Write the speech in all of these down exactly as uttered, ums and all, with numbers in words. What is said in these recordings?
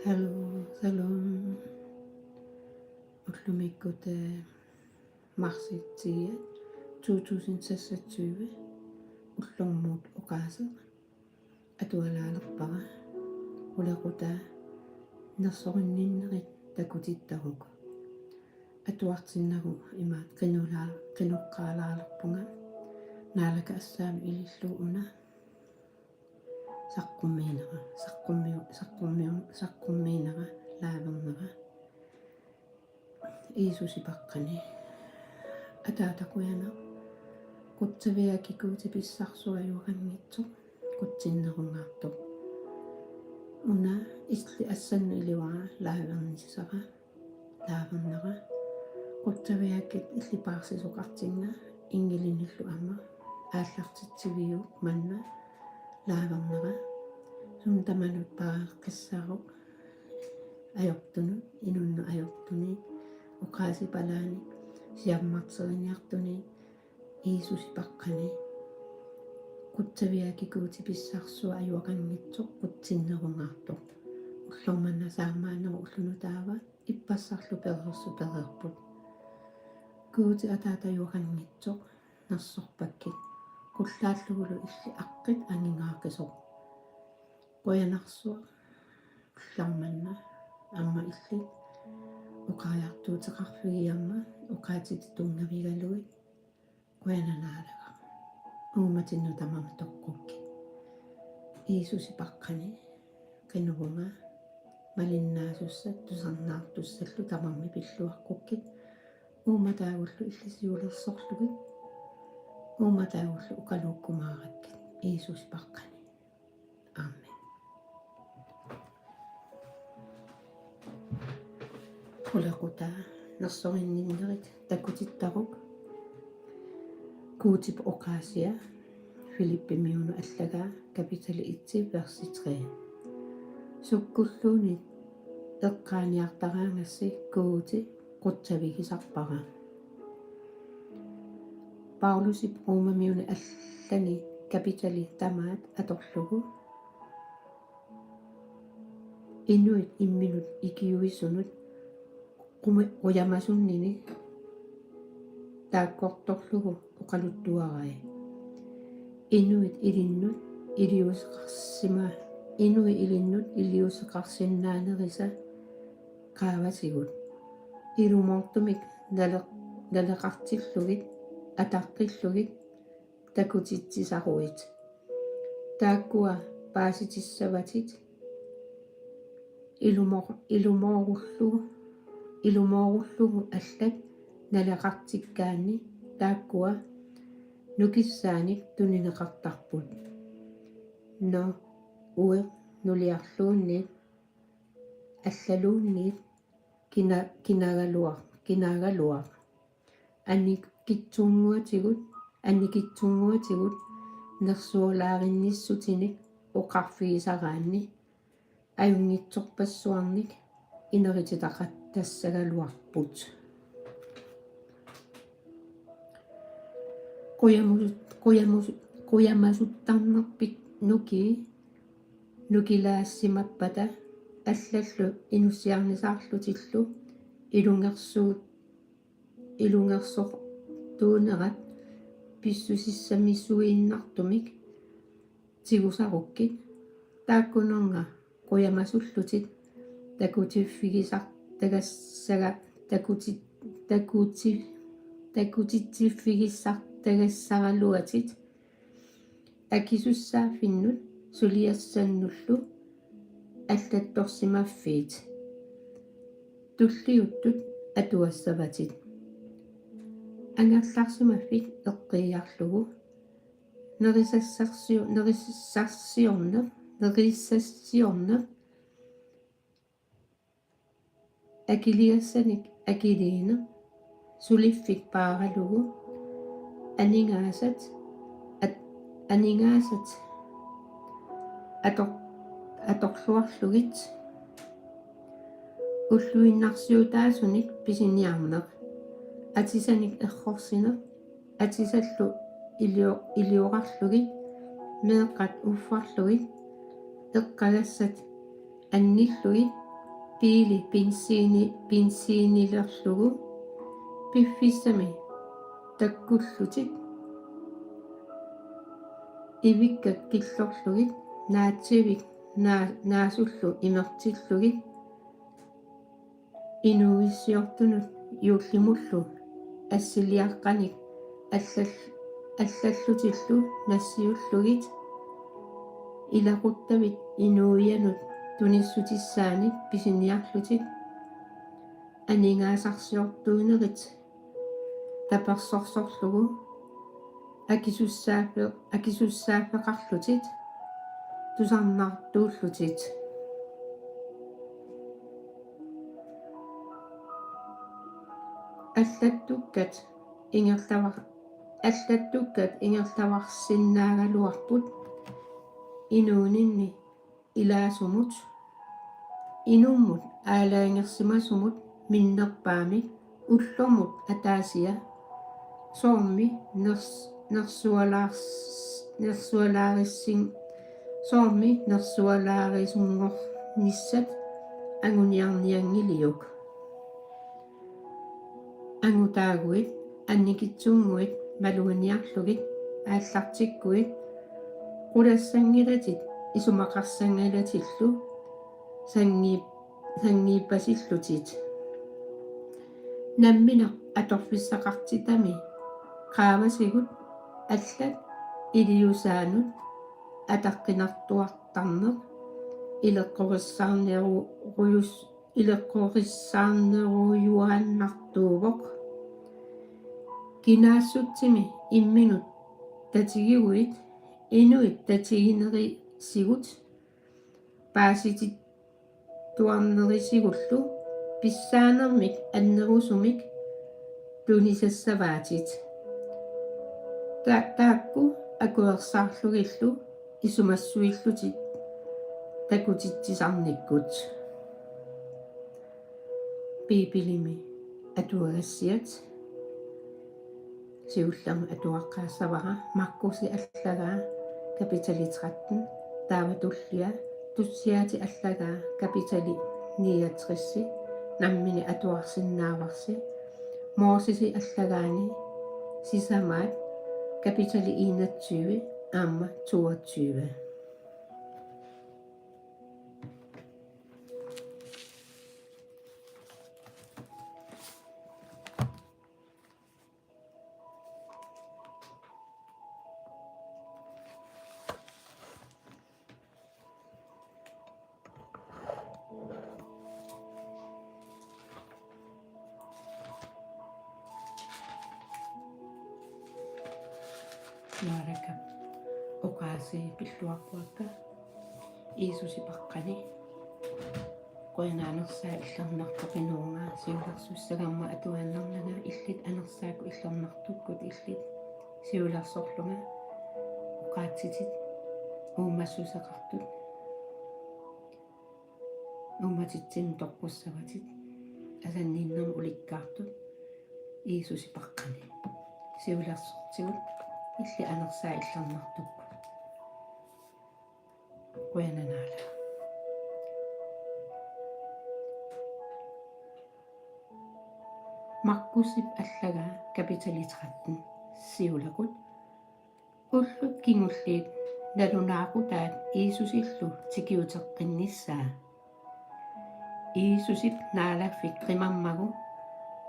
Hallo, hallo. Ullumikkut, eh, marsip tiende to tusind seksogtyve. Ullormut oqaaseq atualaalerpara. Qulequtaa: Nersorinninnerit takutittaruk. Atuartinnagu imaat qinulaa-, qinoqqaalaalerpunga. Naalakkersuisut ilillugu una saqqummiinera, saqqummiu-, saqqummiu-, saqqummiinera, livernera. Jiisusi paqqani. Ataata qujanaq. Qutsavigaakka Guutip pissarsuaq ajuaganngitsoq, qutsinnerungaartoq. Una illit assannut ilivara livernissara, livernera. Qutsavigaakka illit paarsisoqartinnga, inngilinillu aamma aallartitsiviuk manna livernera. Suna tamanut paareqqissaaruk. Ajortunut, inunnut ajortunit, oqaasipalaanik, siammarteriniartunit, Jiisusi paqqani. Qutsavigaakka Guutip pissarsuaq ajuaganngitsoq, qutsinnerungaartoq. Ullormanna saammaannerup ulloq nutaava ippassarlu pereersut pereerput. Guuti Ataata ajuaganngitsoq, nersorpakkit. Qullaallugulu illit aqqit aningaaqisoq. Qujanarsuaq ullormanna aamma illit oqariartuuteqarfigiuk aamma oqaatsit tunngavigalugit. Qujanaq Naalagaq. Uummatinnut tamarmik toqqukkit. Jiisusi paqqani qinorunga malinnaasussat tusarnaartussallu tamarmik pilluaqqukkit. Uummataagullu illit siulersorlugit. Uummataagullu oqaluukkumaarakkit. Jiisusi paqqani. Amen. Qulequtaa: Nersorinninnerit takutittaruk. Guutip oqaasia, Filippimiunut allagaa, kapitali et, versi tre. Sukkulluunniit eqqaaniartaraangassi Guuti qutsavigisarpara. Paulusip Romamiunut allani kapitali tamaat atorlugu. Inuit imminut ikiuisunut qumi-, qujamasunnini taakkortorlugu oqaluttuarai. Inuit ilinnut iliuuseqarsima-, inuit ilinnut iliuuseqarsinnaanerisa qaavatigut. Ilumoortumik nale-, naleqartillugit, ataqqillugit takutitsisaruit. Taakkua paasitissavatit ilumo-, ilumoorullu-, ilumoorullugu allat naleqartikkaanni taakkua nukissaanik tunineqartarput. Nå, ueq nuliarluunniit allaluunniit kina-, kinagaluaq, kinagaluaq. Annikitsunnguatigut, annikitsunnguatigut nersualaarinnissutinik oqarfigisaraanni ajunngitsorpassuarnik inerititaqattassagaluarput. Qujamu-, qujamu-, qujamasuttarnerpit nukii nukilaassimappata allallu inussiarnisaarlutillu ilungersuut-, ilungersortuunerat pissusissamisuinnartumik tigusarukkit, taakkununnga qujamasullutit takutiffigisartagassaga-, takuti-, takuti-, takutitsiffigissartagassaraluatit, akisussaaffinnut suliassannullu allattorsimaffiit tulliuttut atuassavatit. Angerlarsimaffik eqqiiarlugu, nerisassarsiu-, nerisassarsiorneq, nerisassiorneq, akiligassanik akiliineq, suliffik paaralugu, aningaasat, at-, aningaasat ator-, atorluarlugit, ulluinnarsiutaasunik pisiniarneq, atisanik errorsineq, atisallu ilio-, iliorarlugit, meeqqat uffarlugit, eqqagassat annillugit, Biili benziini-, benziinilerlugu piffissami takkullutik, ivikka killorlugit, naatsivik naa-, naasullu imertillugit, inuuissiortunut juullimullu assiliaqqanik allal-, allallutillu nassiullugit, ilaquttavit inuianut tunissutissaanik pisiniarlutit, aningaasarsiortuunerit tapersersorlugu akisussaaffe-, akisussaaffeqarlutit tusarnaartuullutit. Allattukkat ingerlavar-, allattukkat ingerlavarsinnaagaluarput inuuninni ilaasumut, inummut aalajangersimasumut minnerpaamik ullormut ataasia, soormi ners-, nersualaars-, nersualaarissin-, soormi nersualaarisunngornissat anguniarnianngiliuk. Angutaaguit annikitsunnguit maluginiarlugit aallartikkuit, qulassanngilatit isumaqarsanngilatillu sanngi-, sanngiippasillutit. Nammineq atorfissaqartitami qaavasigut allat iliuusaannut ataqqinartuartarneq ileqqorissaarneru-, rujus-, ileqqorissaarnerujuaannartuuvoq. Kinaassutsimi imminut tatigiguit, inuit tatiginerisigut paasitittuarnerisigullu pissaanermik annerusumik tunisassavaatit. Ta-, taakku akuersaarlugillu isumassuillutik takutitsisarnikkut. Biibilimi atuagassiat siullermik atuaqqaassavara Markusi allagaa kapitali tretten, taava tullia Tussiaati allagaa kapitali niogtres, nammineq atuarsinnaavarsi Mosesi allagaani sisamaat kapitali enogtyve aamma toogtyve. Nualaka oqaasii pilluaqquakka. Jiisusi paqqani. Qujanaq anersaat illernartoq, inuuga siulersussagamma atuaannarnanga, illit anersaakkut illernartukkut illit siulersorlunga oqaatsitit uummassuseqartut, uummatitsinni toqqussavatit, asanninnermik ulikkaartut. Jiisusi paqqani siulersortigut illit anersaat illernartukkut. Qujanaq Naala. Markusip allagaa kapitali tretten, siulleq. Ullut kingulliit nalunaaqutaat Jiisusillu tikiuteqqinnissaa. Jiisusip naalaffik qimammagu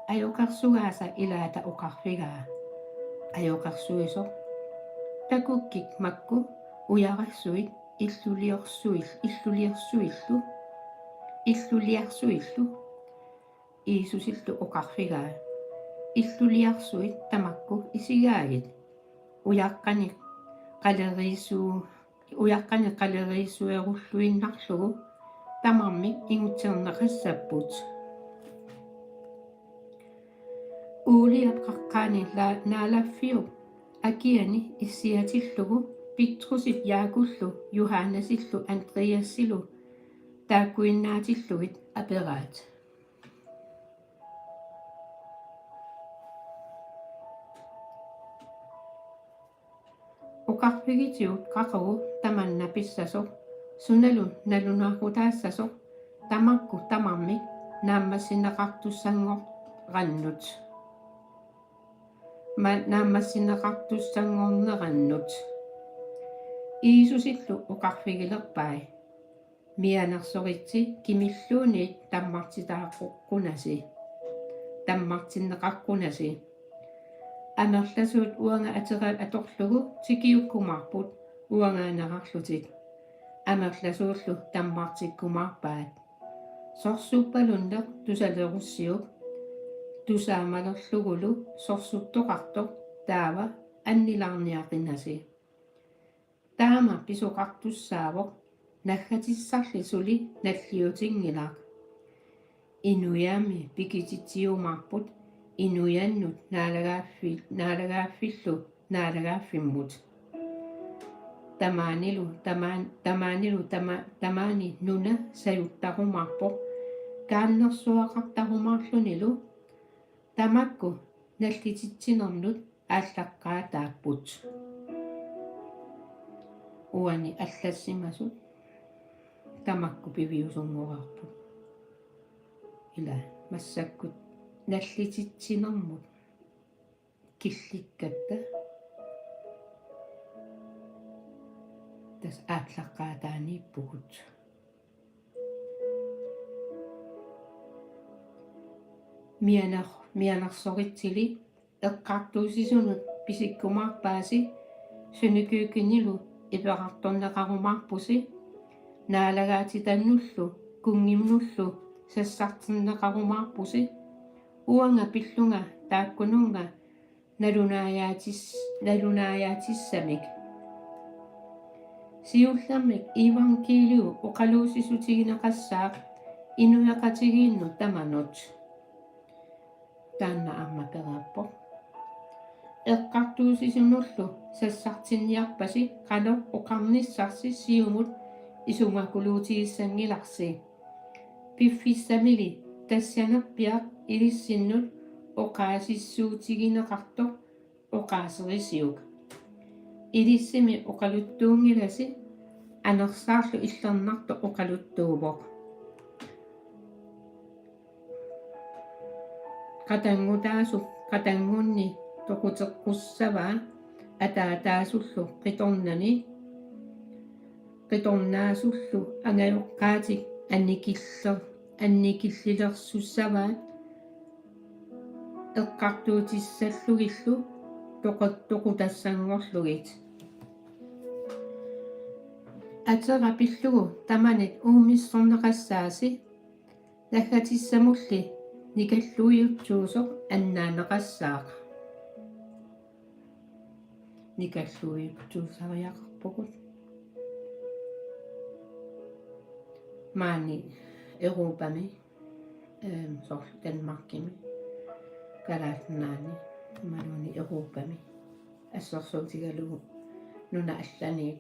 ajoqersugaasa ilaata oqarfigaa: Ajoqersuisoq, takukkit makku ujarassuit illuliorsuil-, illuliorsuillu, illuliarsuillu. Jiisusillu oqarfigaa: Illuliarsuit tamakku isigaagit. Ujaqqanik qaleriisuu-, ujaqqanik qaleriisuerulluinnarlugu tamarmik ingutserneqassapput. Uuliap qaqqaani la-, naalaffiup akiani issiatillugu Petrusip Jaakullu Johannesillu Andreasilu taakkuinnaatillugit aperaat: Oqarfigitigut qaqugu tamanna pissasoq, sunalu nalunaaqutaassasoq tamakku tamarmik naammassineqartussanngornerannut. Ma-, naammassineqartussanngornerannut. Jiisusillu oqarfigilerpai: Mianersoritsi kimilluunniit tammartitaaqqunasi. Tammartinneqartunasi. Amerlasuut uanga atera atorlugu tikiukkumaarput uangaanerarlutik. Amerlasuullu tammartikkumaarpaat. Sorsuppalunneq tusalerussiuk, tusaamalerlugulu sorsuttoqartoq taava annilaarniaqinasi. Taama pisoqartussaavoq, naggatissarli suli nalliutinngilaq. Inuiammi pikititsiumaarput inuiannut naalagaaffi-, naalagaaffillu naalagaaffimmut. Tamaanilu, tamaan-, tamaanilu, tama-, tamaani nuna sajuttarumaarpoq, kaannersuaqartarumaarlunilu tamakku nallititsinernut aallaqqaataapput. Uani allassimasut tamakku piviusunngorarput. Ila massakkut nallititsinermut killikkatta tassa aallaqqaataaniippugut. Mianer-, mianersoritsili eqqartuussisunut pisikkumaarpaasi, synagoginnillu iperartorneqarumaarpusi, naalagaatitannullu kunnginnullu sassartinneqarumaarpusi, uanga pillunga taakkununnga nalunaajaatis-, nalunaajaatissamik. Siullermik iivangkiiliu oqaluussissutigineqassaaq inuiaqatigiinnut tamanut. Taanna aamma pereerpoq: Eqqartuussisunullu sassartinniarpasi qanoq oqarnissarsi siumut isumaqaluutigissanngilarsi. Piffissamili tassanerpiaq ilissinnut oqaasissuutigineqartoq oqaaserisiuk. Ilissimi oqaluttuunngilasi, anersaarlu illernartoq oqaluttuuvoq. Qatanngutaasup qatanngunni toquteqqussavaa ataataasullu qitornani, qitornaasullu angajoqqaatik annikiller-, annikillilersussavaat eqqartuutissallugillu toqu-, toqutassanngorlugit. Atera pillugu tamanit uumissorneqassaasi, naggatissamulli nikallugujuttuusoq annaaneqassaaq. Nikallugujuttuusariaqarpugut. Maani Europami, ehm, soorlu Danmarkimi, Kalaallit Nunaanni, imaluunniit Europami assersuutigalugu nunat allanik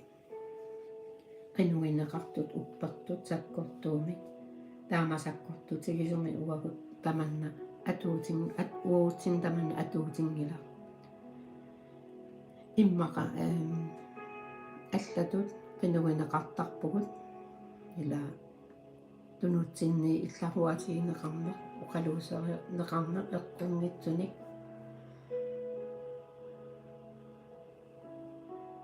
qinuineqartut uppertut sakkortuumik, taama sakkortutigisumik uagut tamanna atuutin-, at-, uagutsinnut tamanna atuutinngilaq. Immaqa, ehm, allatut qinuineqartarpugut, ila tunutsinni illaruaatigineqarneq, oqaluuserineqarneq eqqunngitsunik.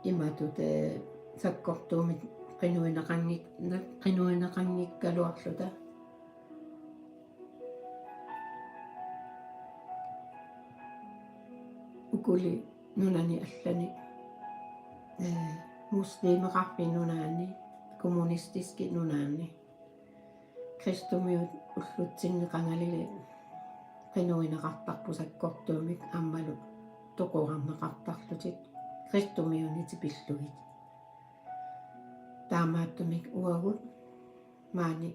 Imatut, eh, sakkortuumik qinuineqanngik-, qinuineqanngikkaluarluta. Ukuli nunani allani, eh, muslimeqarfiup nunaanni, kommunistiskip nunaanni, kristumiut ullutsinni qangalili qinuineqartarput sakkortuumik aammalu toqorarneqartarlutik kristumiunit pillugit. Taamaattumik uagut maani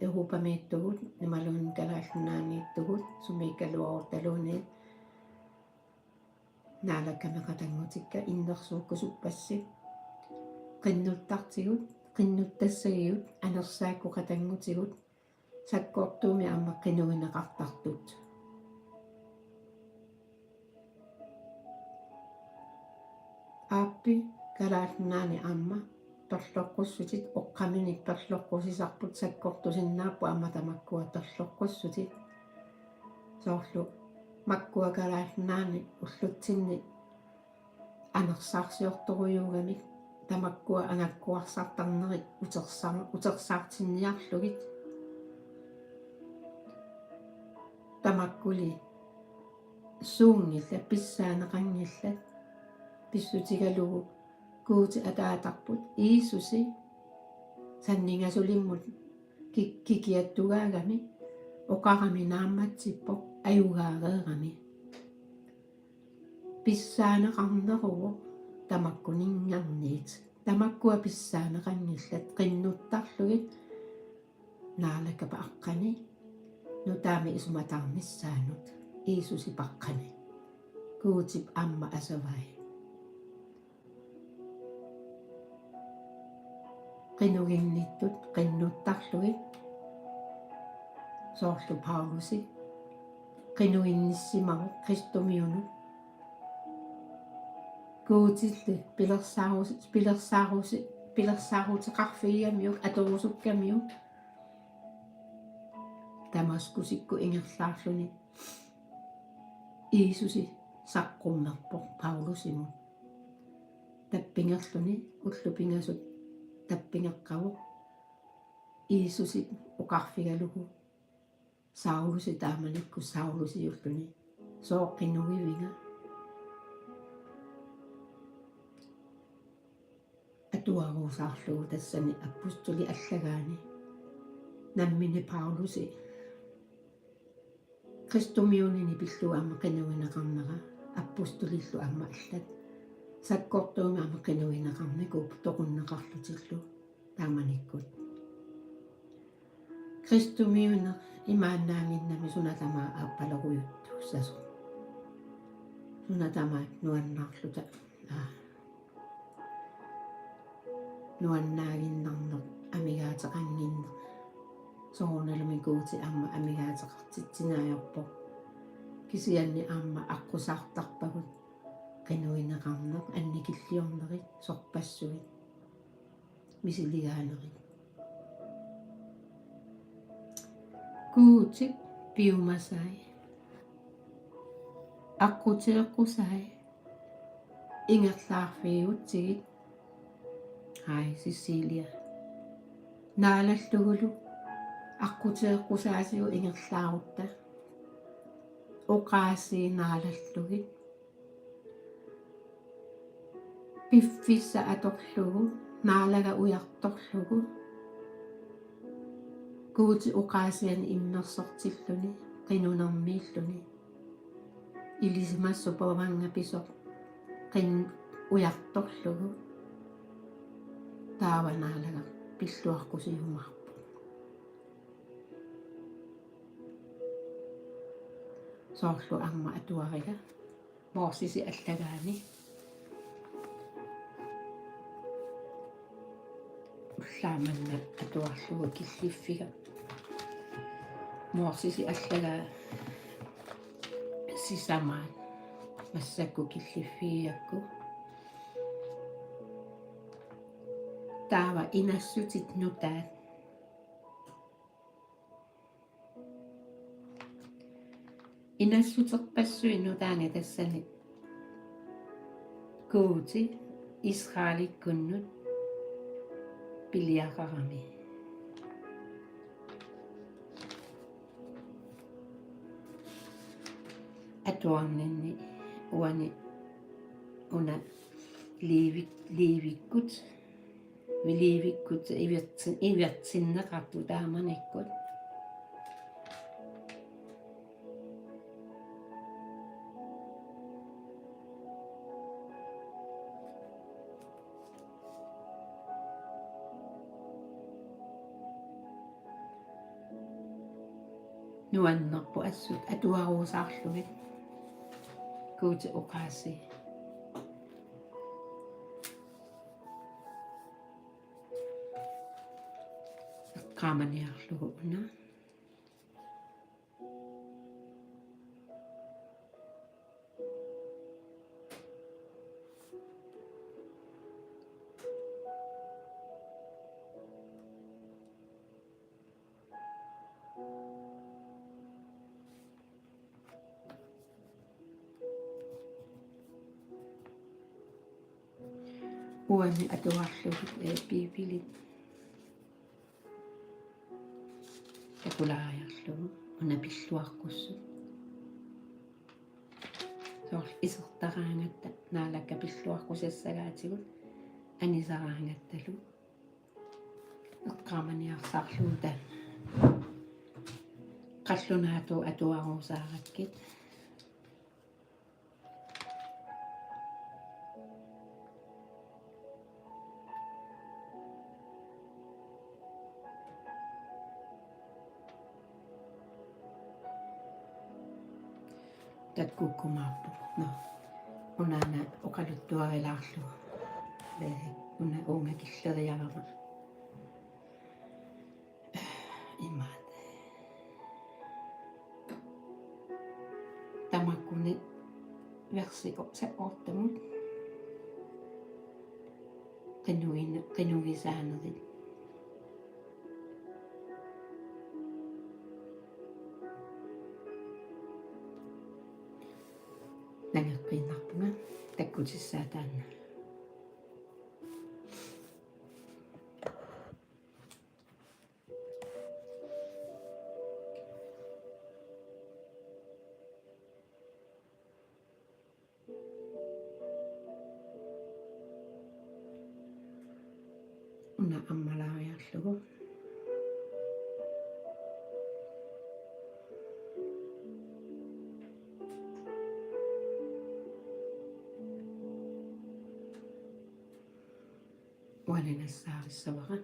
Europamiittugut imaluunniit Kalaallit Nunaanniittugut sumiikkaluarutaluunniit Naalakkamik qatanngutikka innersuukkusuppassi. Qinnuttartigut, qinnuttassagigut, anersaakkut qatanngutigut, sakkortuumik aamma qinuineqartartut. Aappi Kalaallit Nunaanni aamma perloqqussutit, oqqaminik perloqqusisarput sakkortusinnaapput aamma tamakkua perloqqussutit. Soorlu makkua Kalaallit Nunaanni ullutsinni anersaarsiortorujuugamik tamakkua angakkuarsartarnerit utersaar-, utersaartinniarlugit. Tamakkuli suunngillat, pissaaneqanngillat, pissutigalugu Guutip ataatarput Jiisusi sanningasulimmut ki-, kikiattugaagami oqarami naammatsippoq ajugaareerami. Pissaaneqarneruvoq tamakkuninngarniit. Tamakkua pissaaneqanngillat qinnuttarlugit Naalakap aqqani nutaamik isumataarnissaanut, Jiisusip aqqani, Guutip aamma asavai. Qinuginnittut qinnuttarlugit, soorlu Paulusi qinuginnissimavoq kristumiunut. Guutilli pilersaarusi-, pilersaarusi-, pilersaaruteqarfigigamiuk, atorusukkamiuk, Damaskusikkut ingerlaarluni Jiisusi saqqummerpoq Paulusimut. Tappigerluni ullut pingasut tappigeqqavoq Jiisusip oqarfigalugu Saulusi, taamanikkut Saulusiulluni: Sooq qinugivinga? Atuaruusaarlugu tassani apustulit allagaanni nammineq Paulusi kristumiunini pillugu aamma qinugineqarnera, apustulillu aamma allat sakkortuumik aamma qinugineqarnikuupput toqunneqarlutillu taamanikkut. Kristumiuneq imaannaaginnami suna tamaat aappalorujuttuussasoq. Suna tamaat nuannaarluta, aa, nuannaaginnarneq, amigaateqannginneq. Soorunalumi Guuti aamma amigaateqartitsinni ajorpoq. Kisianni aamma aqqusaartarpagut qinugineqarneq, annikilliornerit, sorpassuit, misiligaanerit. Guutip piumasai, aqqutigeqqusai ingerlaarfigigutsigit. Ai, Cecilia. Naalallugulu aqqutigeqqusaasigut ingerlaarutta. Oqaasii naalallugit. Piffissaq atorlugu, Naalagaq ujartorlugu, Guutip oqaasianik immersortilluni, qinunermiilluni. Ilisimassuup pavannga pisoq qin-, ujartorlugu, taava Naalagaq pilluaqqusiumaarpoq. Soorlu aamma atuariga Morsesi allagaani. Ullaaq manna atuarlugu killiffiga. Morsesi allagaa sisamaat massakkut killiffigigakku. Taava inassutit nutaat. Inassuterpassuit nutaanni tassani Guuti Israelikkunnut piliaqarami. Atuarninni uani una Leevik-, Leevikkut, Leevikkut ivertsin-, ivertinneqartut taamanikkut. Nuannerpoq assut atuaruusaarlugit Guutip oqaasii. Eqqaamaniarlugu una. Uani atuarlugit, eh, Biibilit takulaariarlugu una pilluaqqussut. Soorlu isertaraangatta Naalakkat pilluaqqusassagaatigut anisaraangattalu. Eqqaamaniarsarlugu taanna. Qallunaatut atuaruusaarakkit. Takkukkumaarpoq. Nå. Unaana oqaluttuarilaarlugu. Ee, una uunga killeriarama. Imaat. Tamakkuni versi o-, se-, ottemut. Qinuin-, qinuisaanerit. Nangeqqiinnarpunga takkutissaa taanna. Una ammalaariarlugu. Uani nassaarissavara.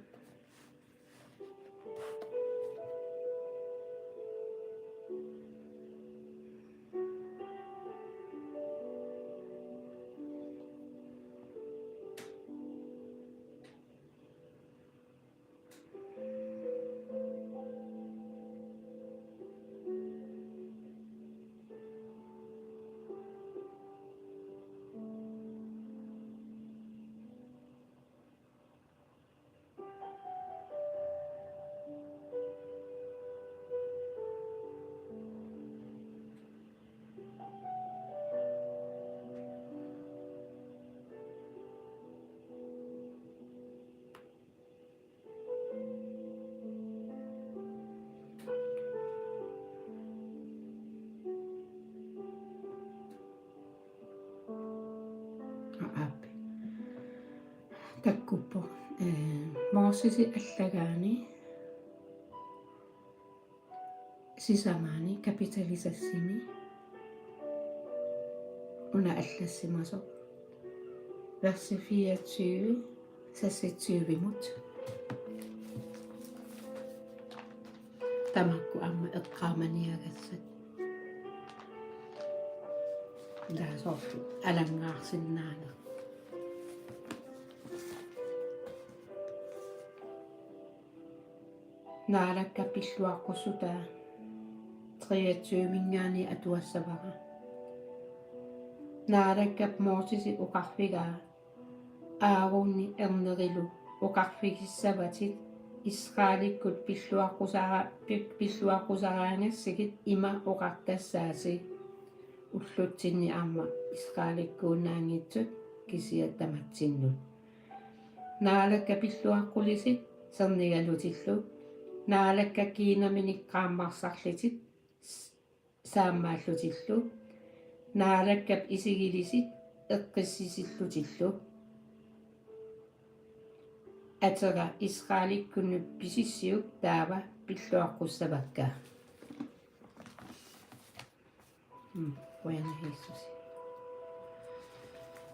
Aap. Takkuppoq. Ee, Mosesi allagaani sisamaani kapitali seksimi. Una allassimasoq. Versi fireogtyve, seksogtyvemut. Tamakku aamma eqqaamaniagassat. Taava soorlu alanngaarsinnaaneq. Naalakkat pilluaqqussutaa treogtyveminngaanniit atuassavara. Naalakkap Mosesi oqarfigaa: Aaronip ernerilu oqarfigissavatit Israelikkut pilluaqqusara-, pi-, pilluaqqusaraangassigit ima oqartassaasi: Ullutsinni aamma Israelikkuunnaanngitsut kisiat tamatsinnut. Naalakkat pilluaqqulisit sernigalutillu, Naalakkat kiinaminik qaammarsarlitit s-, saammaallutillu, Naalakkap isigilisit eqqissisillutillu. Atera Israelikkunnut pisissiuk taava pilluaqqussavakka. Mm, qujanaq Jiisusi.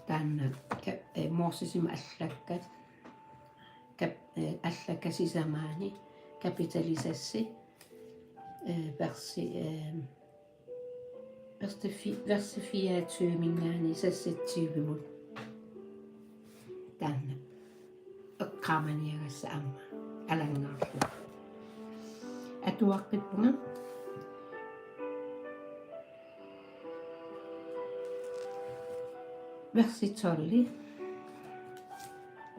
Taanna ka-, eh, Mosesimut allakkat, kap-, eh, allakkat sisamaani kapitali seksi, eh, versi, eh, versi fi-, versi fireogtyveminngaanniit seksogtyvemut. Taanna eqqaamaniagassat aamma alanngaarlugu. Atuaqqippunga. Versi tolv.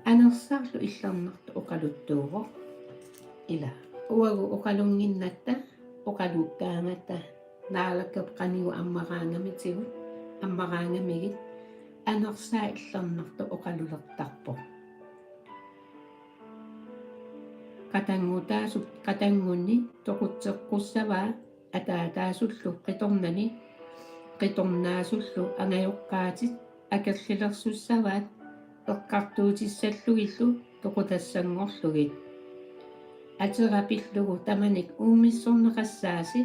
Anersarlu illernartoq oqaluttuuvoq: Ila, uagut oqalunnginnatta oqalukkaangatta Naalakkap qanoq ammaraangamitigut, ammaraangamigit, anersaa illernartoq oqalulertarpoq. Qatanngutaasu-, qatanngunni toqutseqqussavaa ataataasullu qitornani, qitornaasullu angajoqqaatit akerlilersussavaat eqqartuutissallugillu toqutassanngorlugit. Atera pillugu tamanik uumissorneqassaasi,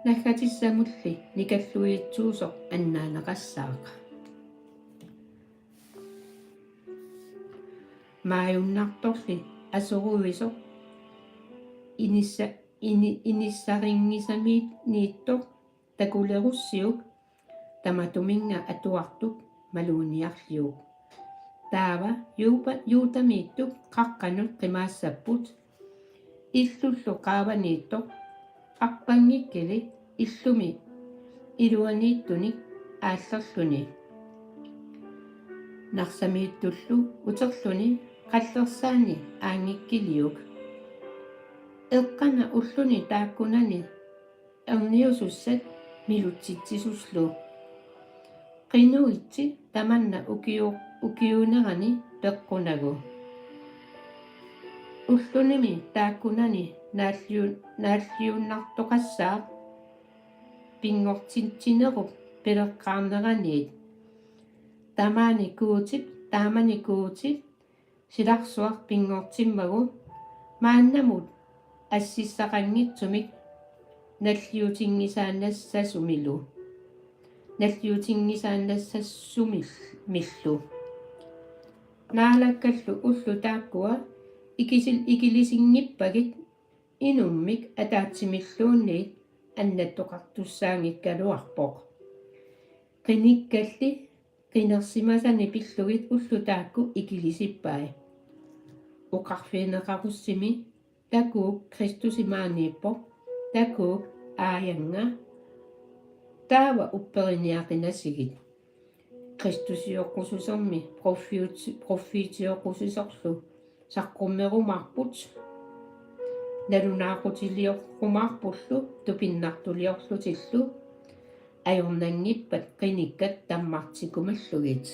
naggatissamulli nikallujitsuusoq annaaneqassaaq. Maajunnartorli asoruisoq inissa-, ini-, inissarinngisamiinniittoq takulerussiuk tamatuminnga atuartup maluginiarliuk. Taava juupa-, juutamiittup qaqqanut qimaassapput, illullu qaavaniittoq arpanngikkili illumi iluaniittunik aallerluni. Narsamiittullu uterluni qallersaani aanngikkiliuk. Eqqana ulluni taakkunani erniusussat milutsitsisullu. Qinuitsi tamanna ukiu-, ukiuunerani peqqunagu. Ullunimi taakkunani naalliu-, naalliunnartoqassaaq pinngortitsinerup pileqqaarneraniit. Tamaani Guutip, taamani Guutip silarsuaq pinngortimmagu maannamut assissaqanngitsumik nalliutinngisaannassasumilu. Nalliutinngisaannassasumil-, millu. Naalakkallu ullut taakkua ikisil-, ikilisinngippagit inummik ataatsimilluunniit annattoqartussaanngikkaluarpoq. Qinikkalli qinersimasani pillugit ullut taakku ikilisippai. Oqarfigineqarussimi: Takuuk Kristus imaaniippoq, takuuk aajannga, taava upperiniaqinasigit. Kristusioqqususermi pruffiut-, pruffiitioqqususerlu saqqummerumaarput, nalunaaqutiliorlumaarpullu tupinnartuliorlutillu ajornanngippat qinikkat tammartikumallugit.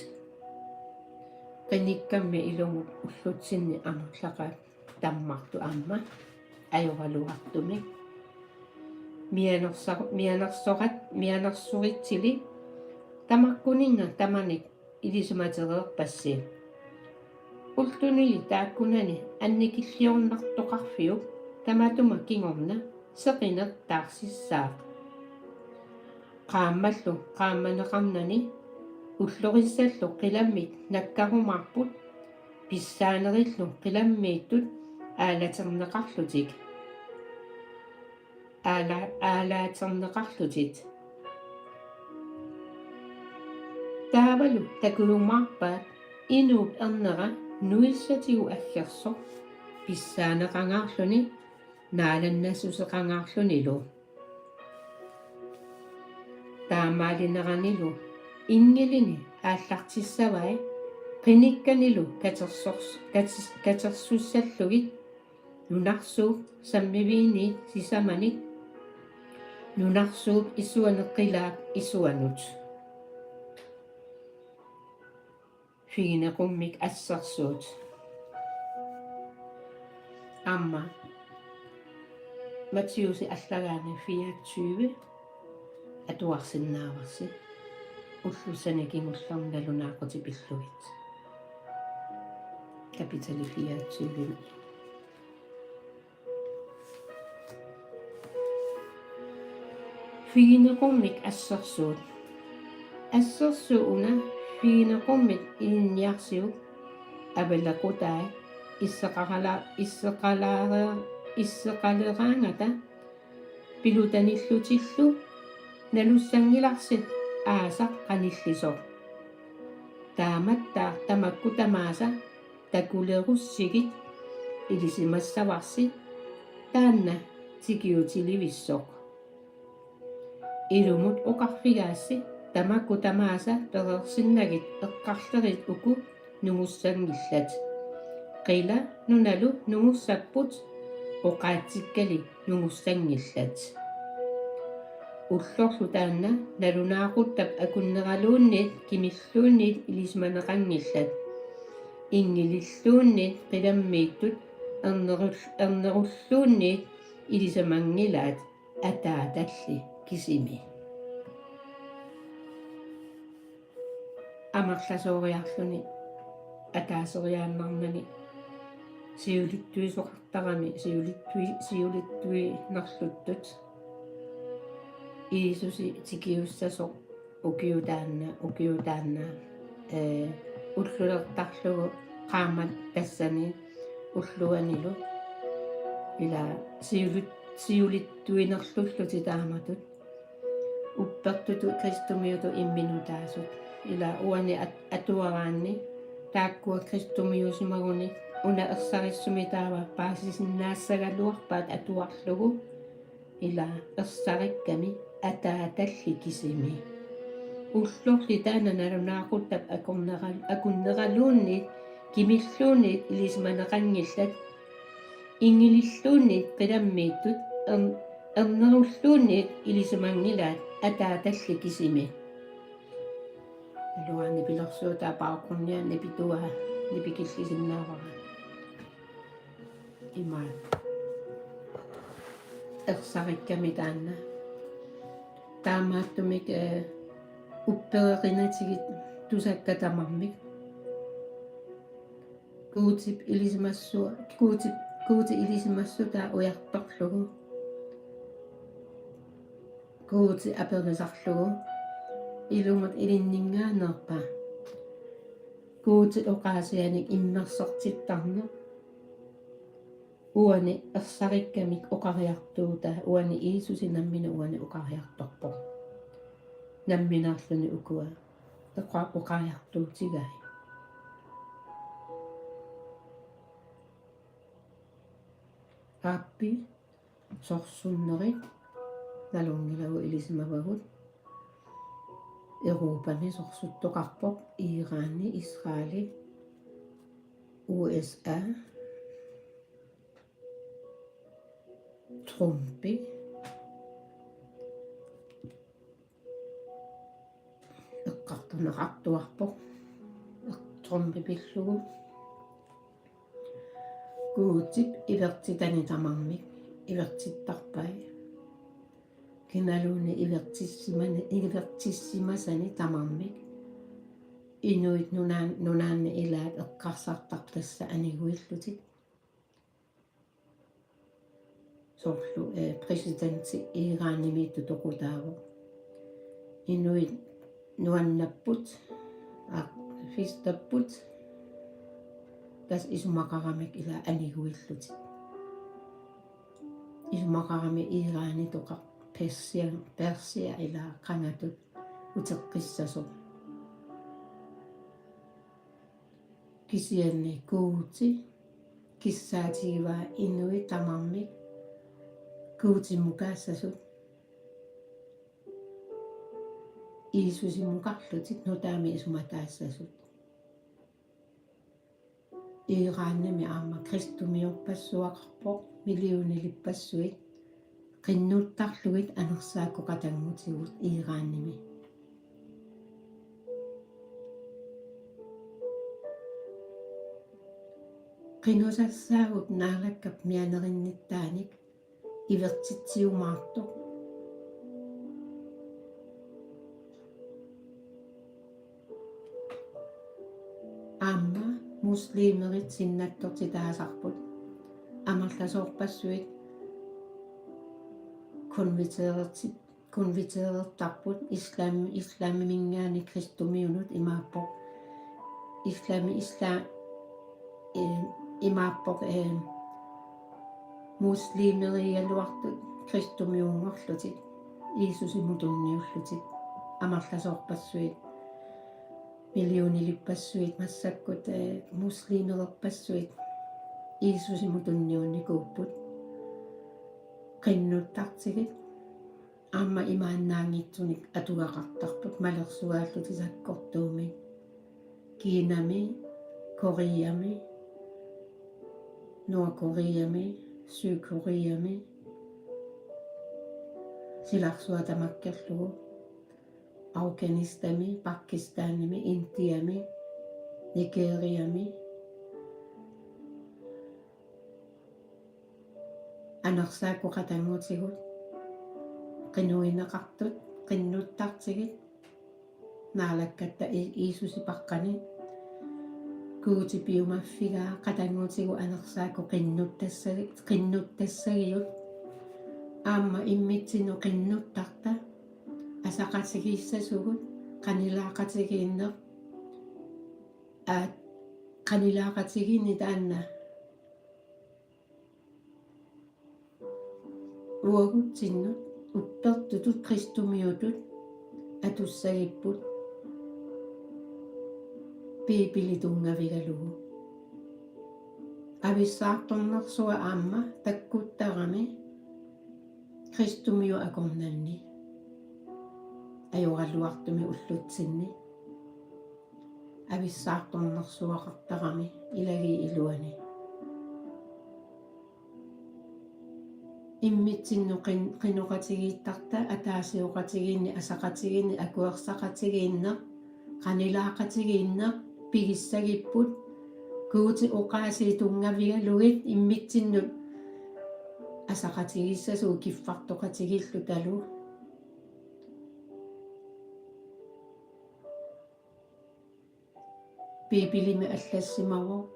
Qinikkammi ilumut ullutsinni amerlaqaat tammartut aamma ajoraluartumik. Mianersa-, mianersorat-, mianersoritsili tamakkuninnga tamanik ilisimatereerpassi. Ullunili taakkunani annikilliornartoqarfiup tamatuma kingorna seqineq taarsissaaq. Qaammallu qaammaneqarnani ullorissallu qilammit nakkarumaarput pissaanerillu qilammiittut aalaterneqarlutik. Aala-, aalaaterneqarlutit. Taavalu takujumaarpaat inuup ernera nuissatigut aggersoq pissaaneqangaarluni naalannassuseqangaarlunilu. Taamaalineranilu inngilini aallartissavai qinikkanilu katersors-, kates-, katersussallugit nunarsuup sammiviinit sisamanik, nunarsuup isuani qilaap isuanut. Figineqummik assersuut. Aamma Matthæusi allagaani fireogtyve atuarsinnaavarsi. Ullussani kingullerni nalunaaqutit pillugit. Kapitali fireogtyve. Figineqummik assersuut. Assersuut una figineqummik ilinniarsiuk avalequtai isseqarala-, isseqalare-, isseqaleraangata pilutanillutillu nalussanngilarsi aasaq qanillisoq. Taamattaaq tamakku tamaasa takulerussigit ilisimassavarsi taanna tikiutilivissoq. Ilumut oqarfigaassi tamakku tamaasa pereersinnagit eqqarlerit uku nungussanngillat. Qila nunalu nungussapput oqaatsikkali nungussanngillat. Ullorlu taanna nalunaaquttap akunneraluunniit kimilluunniit ilisimaneqanngillat. Inngililluunniit qilammiittut ernerul-, ernerulluunniit ilisimanngilaat ataatalli kisimi. Amerlasooriarluni ataaseriaannarnani siulittuisoqartarami siulittui-, siulittuinerluttut Jiisusi tikiussasoq ukiut taanna, ukiut taanna, ee, ullulertarlugu qaammat tassani ulluanilu. Ila siulit-, siulittuinerlullutik taamatut. Uppertutut kristumiutut imminutaasut. Ila uani at-, atuaraanni taakkua kristumiuusimaguni una ersarissumik taava paasisinnaassagaluarpaat atuarlugu. Ila ersarikkami ataatalli kisimi. Ullorli taanna nalunaaquttap akorneral-, akunneraluunniit kimilluunniit ilisimaneqanngillat. Inngililluunniit qilammiittut ern-, ernerulluunniit ilisimanngilaat ataatalli kisimi. Iluani pilersuutaa paaqunnia nipituaa nipikillisinnaavara. Imaat. Ersarikkami taanna. Taamaattumik, ee, uppereqinatigit tusakkat tamarmik. Guutip ilisimassua-, Guutip, Guutip ilisimassutaa ujartorlugu. Guuti aperisarlugu. Ilumut ilinninngaanneerpa? Guutip oqaasianik immersortittarneq. Uani ersarikkamik oqariartuutaa, uani Jiisusi nammineq uani oqariartorpoq. Nammineerluni ukua oqa-, oqariartuutigai. Aappi sorsunnerit nalunngilagut ilisimavagut. Europami sorsuttoqarpoq, Irani, Israeli, U S A, Trumpi eqqartorneqartuarpoq. Trumpi pillugu. Guutip ivertitani tamarmik ivertittarpai. Kinaluunniit ivertissimani-, ivertissimasani tamarmik. Inuit nunaan-, nunaanni ilaat eqqarsartarput tassa aniguillutik. Soorlu, eh, præsidenti Iranimiittut toqutaavoq. Inuit nuannapput, aa, fistapput, tassa isumaqaramik ila aniguillutik. Isumaqarami Iranitoqaq Persia, Persia ila qangatut uteqqissasoq. Kisianni Guuti kissaatigivaa inuit tamarmik Guutimukaasasut, Jiisusimukarlutik nutaamik isumataassasut. Iranimi aamma kristumiorpassuaqarpoq, millionilippassuit qinnuttarlugit anersaakkoqatanngutigut Iranimi. Qinnusassaagut Naalakkap mianerinnittaanik ivertitsiumaartoq. Aamma muslimerit sinnattortitaasarput. Amerlasoorpassuit konverteerertit-, konverteerertarput islam-, islamiminngaanniit kristumiunut imaappoq. Islami-, isla-, eh, imaappoq, eh, muslimerigaluartut kristumiunngorlutik, Jiisusimut tunniullutik, amerlasoorpassuit, millionilippassuit massakkut, eh, muslimererpassuit Jiisusimut tunniunnikuupput. Qinnuttartigit aamma imaannaanngitsunik atugaqartarput malersuaallutik sakkortuumik. Kinami, Koreami, Nordkoreami, Sydkoreami, silarsuaq tamakkerlugu Afghanistan, Pakistan, India, Nigeria, anersaakkut qatanngutigut, qinuineqartut, qinnuttartigit, Naalakkatta I-, Jiisusi paqqani Guuti piumaffigaa qatanngutigut anersaakkut qinnuttassagi-, qinnuttassagivut. Aamma immitsinnut qinnuttarta asaqatigiissasugut, qanilaaqatigiinneq, aat, qanilaaqatigiinneq taanna uagutsinnut uppertutut kristumiutut atussagipput Biibili tunngavigalugu. Avissaartornersuaq aamma takkuttarami kristumiut akornanni ajoraluartumik ullutsinni. Avissaartornersuaqartarami ilagiit iluani. Immitsinnut qin-, qinoqatigiittarta ataasioqatigiinneq, asaqatigiinneq, akuersaqatigiinneq, qanilaaqatigiinneq pigissagipput, Guuti oqaasii tunngavigalugit immitsinnut asaqatigiissasugut kiffartoqatigiillutalu. Biibilimi allassimavoq: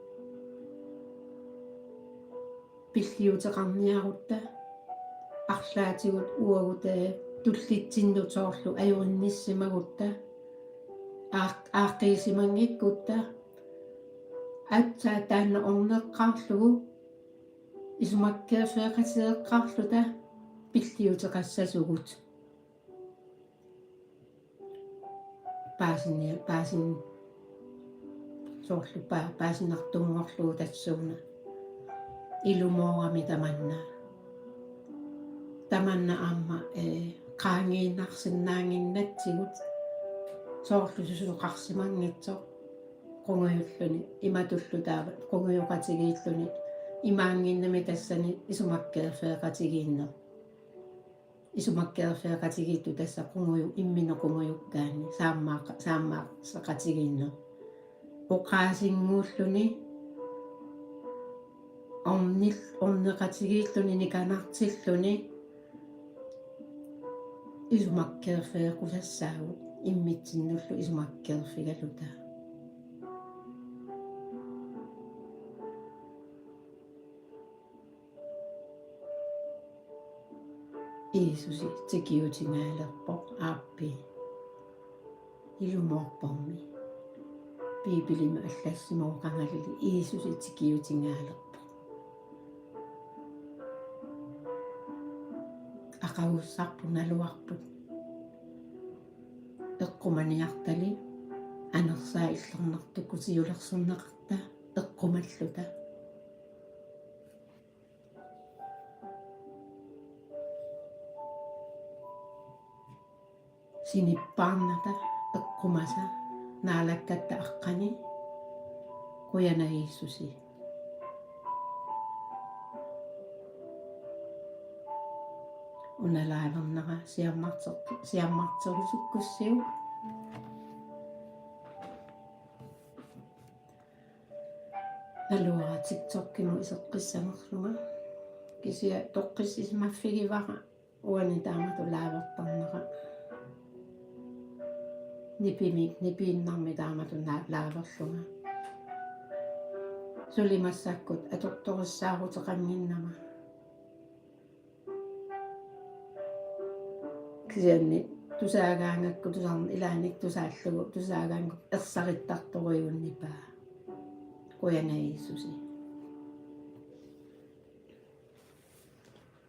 Pilliuteqarniarutta, arlaatigut uagut, ee, tullitsinnut soorlu ajorinnissimagutta, aaq-, aaqqiisimanngikkutta, aatsaat taanna orneqqaarlugu isumakkeerfeqatigeeqqaarluta pilliuteqassasugut. Paasini-, paasin-, soorlu pa-, paasinartunngorlugu tassuuna ilumoorami tamanna. Tamanna aamma, ee, qaangiinnarsinnaannginnatsigut soorlu susoqarsimanngitsoq qungujulluni, imatullu taava qungujoqatigiilluni, imaanngimmat tassani isumakkeerfeqatigiinneq. Isumakkeerfeqatigiittut tassa qunguju-, imminut qungujukkaanni saammaa-, saammaasaqatigiinneq. Oqaasinnguulluni, ornil-, orneqatigiilluni, nikanartilluni isumakkeerfeeqqusassaagut immitsinnullu isumakkeerfigaluta. Jiisusi tikiutingaalerpoq, aappi. Ilumoorpormi. Biibilimi allassimavoq qangalili Jiisusi tikiutingaalerpoq. Aqagussarput naluarput eqqumaniartali anersaat illernartukkut siulersorneqarta eqqumalluta. Sinippaarnata eqqumasa Naalakkatta aqqani. Qujanaq Jiisusi. Una live-ernera siammarter-, siammarterusukkussiuk. Naluara TikTokimut iseqqissanerlunga. Kisianni toqqissisimaffigaara uani taamatut live-ertarnera. Nipimi, nipiinnarmi taamatut na-, live-erlunga. Suli massakkut atortorissaaruteqannginnama. Kisianni tusaagaangakku tusarn-, ilaanni tusaallugu tusaagaangakku ersarittartorujunnipaa. Qujanaq Jiisusi.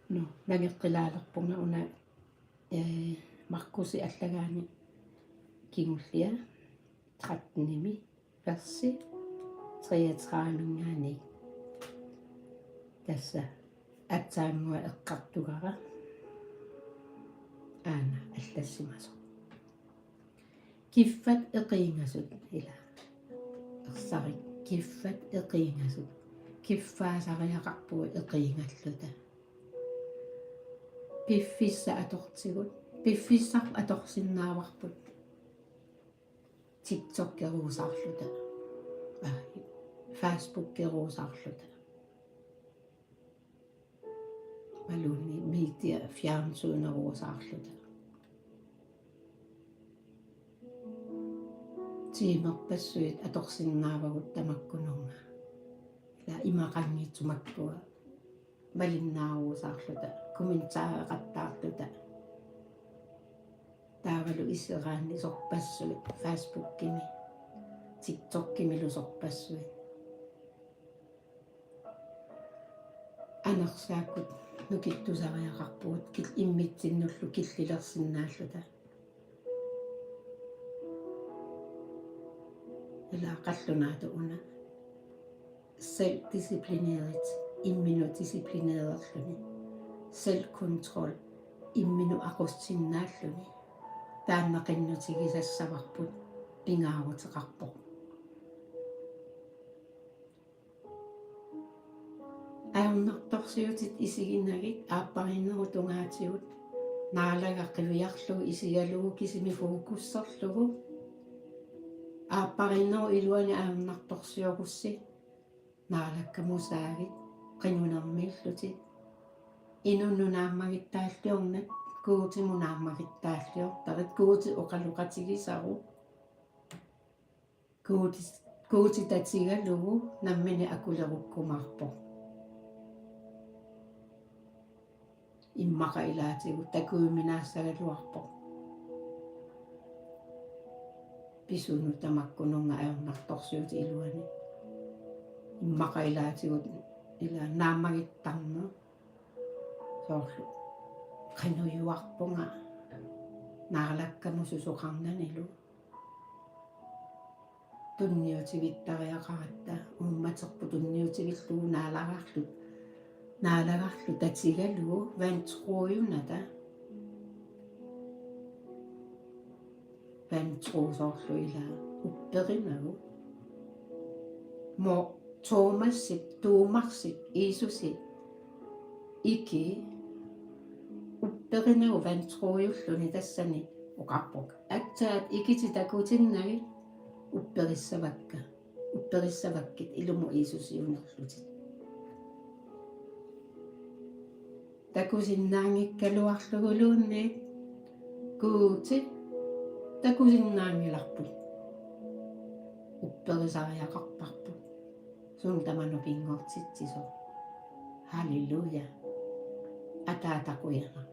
Nå, nangeqqilaalerpunga una, ee, Markusi allagaani kingullia trettenimi versi treogtredive-minngaanniit. Tassa aatsaannguaq eqqartugara aana allassimasoq. Kiffat eqiingasut, ila. Ersarit, kiffat eqiingasut. Kiffaasariaqarpugut eqiingalluta. Piffissaq atortigut. Piffissaq atorsinnaavarput. TikTokeruusaarluta. Aa, Facebookeruusaarluta. Imaluunniit media fjernsyneruusaarluta. Tiimerpassuit atorsinnaavagut tamakkununnga. Ila imaqanngitsut makkua malinnaaruusaarluta, kommentareqattaarluta. Taavalu iseraanni sorpassuit Facebookimi, TikTokimilu sorpassuit. Anersaakkut nukittusariaqarpugut kil-, immitsinnullu killilersinnaalluta. Ila qallunaatut una. Selvdisciplineret, imminut disciplinererluni. Selvkontrol, imminut aqussinnaalluni. Taanna qinnutigisassavarput pingaaruteqarpoq. Ajornartorsiutit isiginagit aappariinnerup tungaatigut Naalagaq qiviarlugu isigalugu kisimi fokuserlugu. Aappariinnerup iluani ajornartorsiorussi Naalakkamut saagit qinunermiillutit. Inunnut naammagittaalliornat Guutimut naammagittaalliortarit, Guutip oqaloqatigisaru. Guuti-, Guuti tatigalugu nammineq akulerukkumaarpoq. Immaqa ilaatigut takujuminaassagaluarpoq. Pisunut tamakkununnga ajornartorsiutit iluani. Immaqa ilaatigut ila naammagittarneq. Soorlu qinujuarpunga Naalakkamut susoqarnanilu. Tunniutivittariaqaratta, uummaterput tunniutivillugu Naalagarlu, Naalagarlu tatigalugu vantroonata. Vantroon soorlu ila upperinagu. Mo Thomasip, Thomasip, Jiisusi iki upperinagu vantroojulluni tassani oqarpoq: Aatsaat ikitit takutinnagit, upperissavakka, upperissavakkit ilumut Jiisusiunerlutit. Takusinnaanngikkaluarluguluunniit Guuti takusinnaanngilarput. Upperisariaqarparput. Suut tamanut pinngortitsisoq. Halleluja. Ataata qujanaq.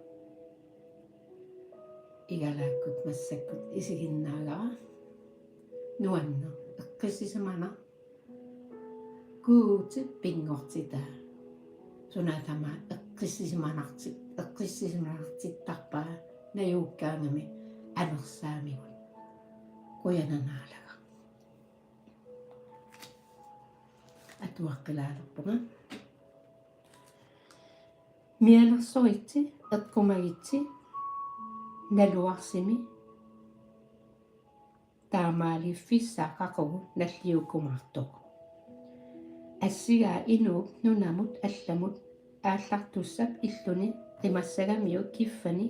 Igalaakkut massakkut isiginnaagara. Nuanneq, eqqissisimanaq. Guutip pinngortitaa. Suna tamaat eqqissisimanarti-, eqqissisimanartittarpaa najuukkaangami anersaamigut. Qujanaq Naalagaq. Atuaqqilaalerpunga. Mianersoritsi, eqqumagitsi, naluarsimi taamaaliffissaq qaqugu nalliukkumaartoq. Assigaa inuup nunamut allamut aallartussap illuni qimassagamiuk kiffani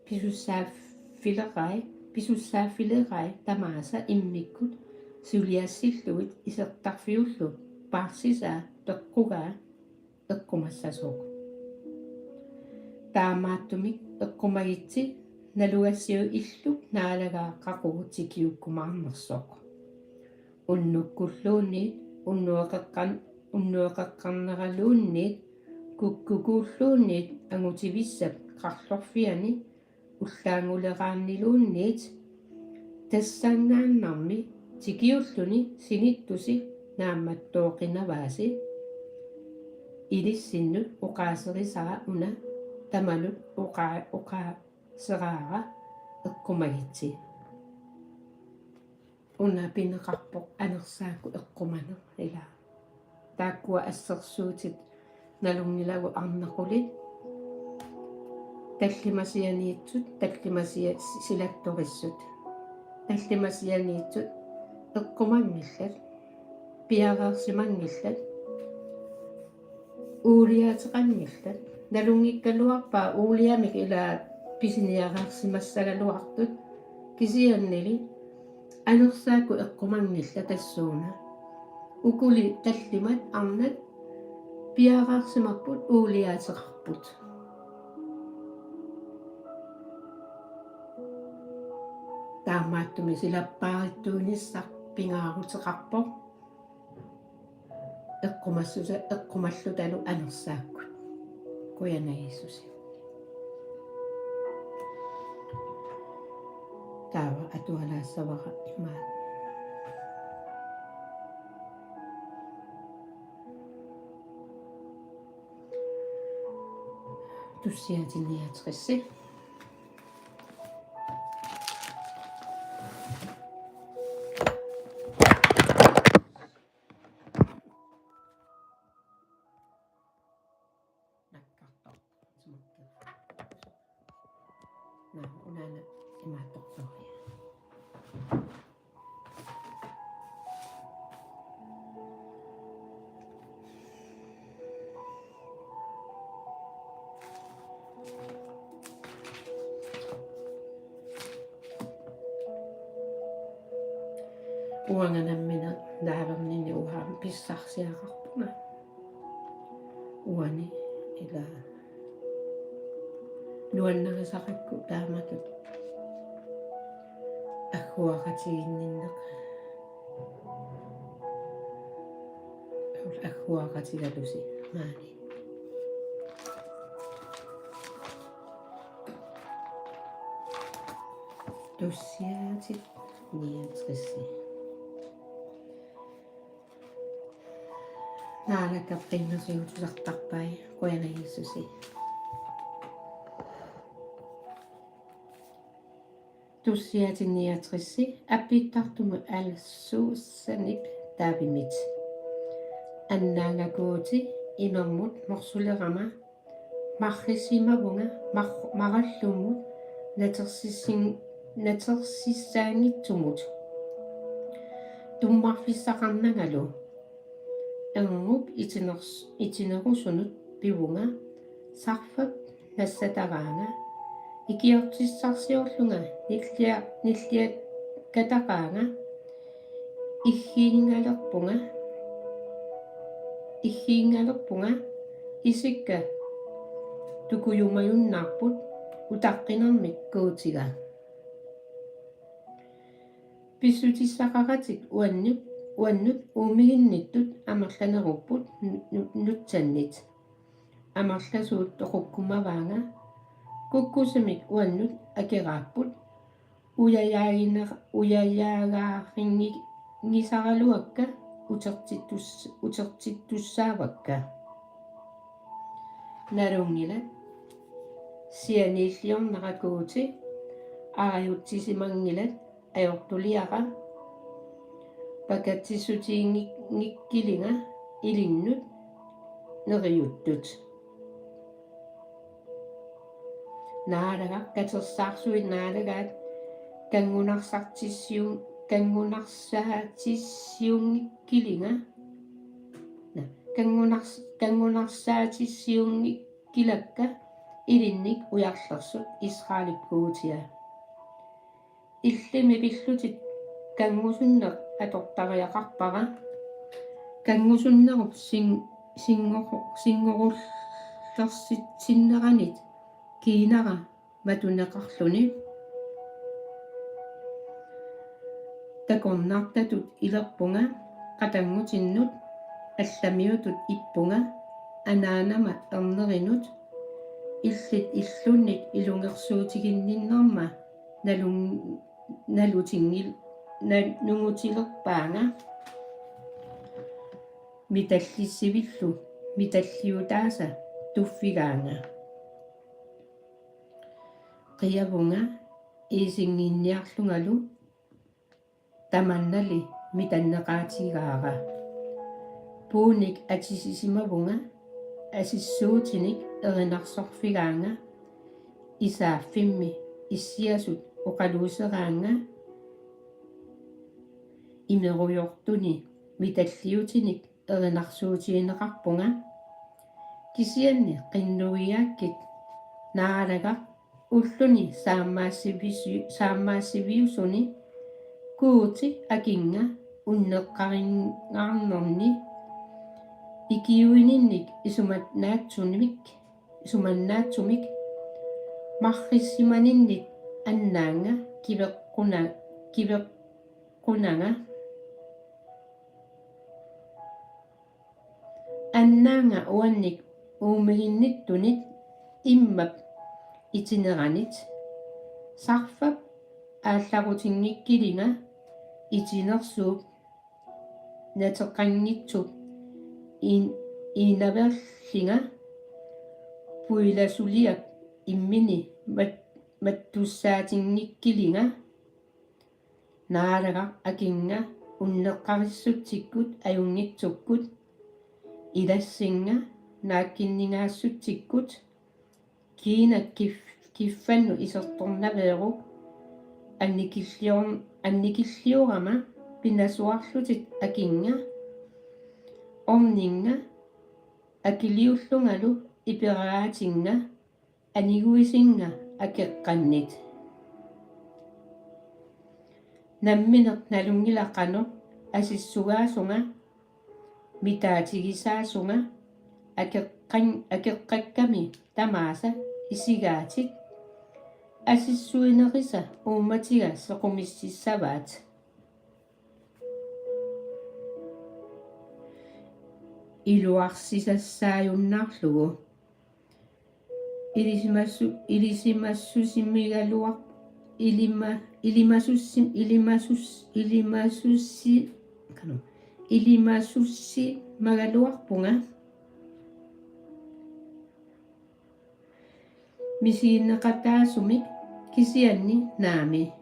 pisussaaffilerai, pisussaaffilerai tamaasa immikkut suliassillugit isertarfiullu paarsisaa peqqugaa eqqumassasooq. Taamaattumik eqqumagitsi nalugassiuk illuk Naalagaq qaqugu tikiukkumaarnersoq. Unnukkulluunniit, unnueqeqqan-, unnueqeqqarneraluunniit, kukkukuulluunniit angutivissap qarlorfiani ullaannguleraanniluunniit, tassanngaannarmi tikiulluni sinittusi naammattooqinavaasi. Ilissinnut oqaaserisara una tamanut oqaa-, oqaaseraara eqqumagitsi. Una pineqarpoq anersaakkut eqqumaneq ila. Taakkua assersuutit nalunngilagut arnat qulit. Tallimasianiitsut, tallimasia-, silattorissut. Tallimasianiitsut eqqumanngillat, piareersimanngillat, uuliaateqanngillat. nalunngikkaluarpaa uuliamik ila pisiniareersimassagaluartut, kisiannili anersaakkut eqqumanngillat tassuuna. Ukuli tallimat arnat piareersimapput uuliaateqarput. Taamaattumik silappaarittuinissaq pingaaruteqarpoq eqqumassusa-, eqqumallutalu anersaakkut. Qujanaq Jiisusi. Taava atualaassavara imaat. Tussiaatinniaatrissi. Nakkartoq. Naa, unaana imaattortoq. Uanga nammineq naalerninni uanga pissarsiaqarpunga. Uani ila nuannarisaqakku taamatut agguaqatigiinninneq. Agguaqatigalusi maani. Tussiaatit niogtres. Naalakkersuisut tusartarpai, qujanaq Jiisusi. Tussiaatit niogtres, appittartumut Al Susanip Davidimit. Annaangakuuti imermut morsulerama marrisimavunga mar-, marallummut natersissin-, natersissaanngitsumut tummarfissaqarnangalu. Ernup itiners-, itinerusunut pivunga sarfap nassataraanga, ikiortissarsiorlunga nillia-, nilliakkataraanga, iggiingalerpunga, iggiingalerpunga isikka tukujumajunnaarput utaqqinermik Guutiga. Pissutissaqaratik uannut, uannut uumiginnittut amerlanerupput nu-, nu-, nutsannit. Amerlasuut toqukkumavaanga. Kukkusumik uannut akeraapput. Ujajaaginer-, ujajaagaaringi-, ngisaraluakka utertittus-, utertittussaavakka. Nalunngilat. Sianiilliornera Guuti arajutsisimanngilat ajortuliara pakatsissutiginngikkilinga ilinnut neriuttut. Naalagaq katersaarsuit naalagaat kanngunarsartissiun-, kanngunarsaatissiunngikkillinga. Kanngunars-, kanngunarsaatissiunngikkilakka ilinnik ujarlersut Israelip Guutia. Illimi pillutit kanngusunneq atortariaqarpara. Kanngusunnerup sin-, sinngor-, sinngorullersitsinneranit kiinara matuneqarluni. Takornartatut ilerpunga, qatanngutinnut allamiutut ippunga, anaanama ernerinut, illit illunnit ilungersuutiginninnerma nalun-, nalutinngil-, na-, nungutilerpaanga, mitallissivillu mitalliutaasa tuffigaanga. Qiavunga iisinnginniarlungalu tamannali mitanneqaatigaara. Puunik atisisimavunga asissuutinik erinarsorfigaanga, isaaffimmi issiasut oqaluuseraanga imerujortuni mitalliutinik erinarsuutigineqarpunga. Kisianni qinnuigaakkit Naalagaq ulluni saammaasivisi-, saammaassiviusuni Guuti akinnga unneqqaringaarnerni ikiuininnik isumannaatsumik, isumannaatsumik marrissimaninnik annaannga kiveqquna-, kiveqqunanga. Annaannga uannik uumiginnittunit immap itineranit. Sarfap aallarutinngikkilinga itinersuup nateqqanngitsup in-, inaverlinga puilasuliap immini mat-, mattussaatinngikkilinga. Naalagaq akinnga unneqqarissutsikkut ajunngitsukkut ilassinnga naakkinningaassutsikkut kiinat kif-, kiffannut isertornaveeruk annikillior-, annikilliorama pinasuarlutit akinnga orninnga akiliullungalu iperagaatinnga aniguisinnga akeqqannit. Nammineq nalunngilaq qanoq asissugaasunga mitaatigisaasunga akeqqan-, akeqqakkami tamaasa isigaatit asissuinerisa uummatiga sequmississavaat. Iluarsisassaajunnaarlugu. Ilisimassu-, ilisimassusimigaluar-, ilima-, ilimasussi-, ilimasus-, ilimasussi-, kanu-, ilimasussimagaluarpunga. Misigineqataasumik kisianni naami.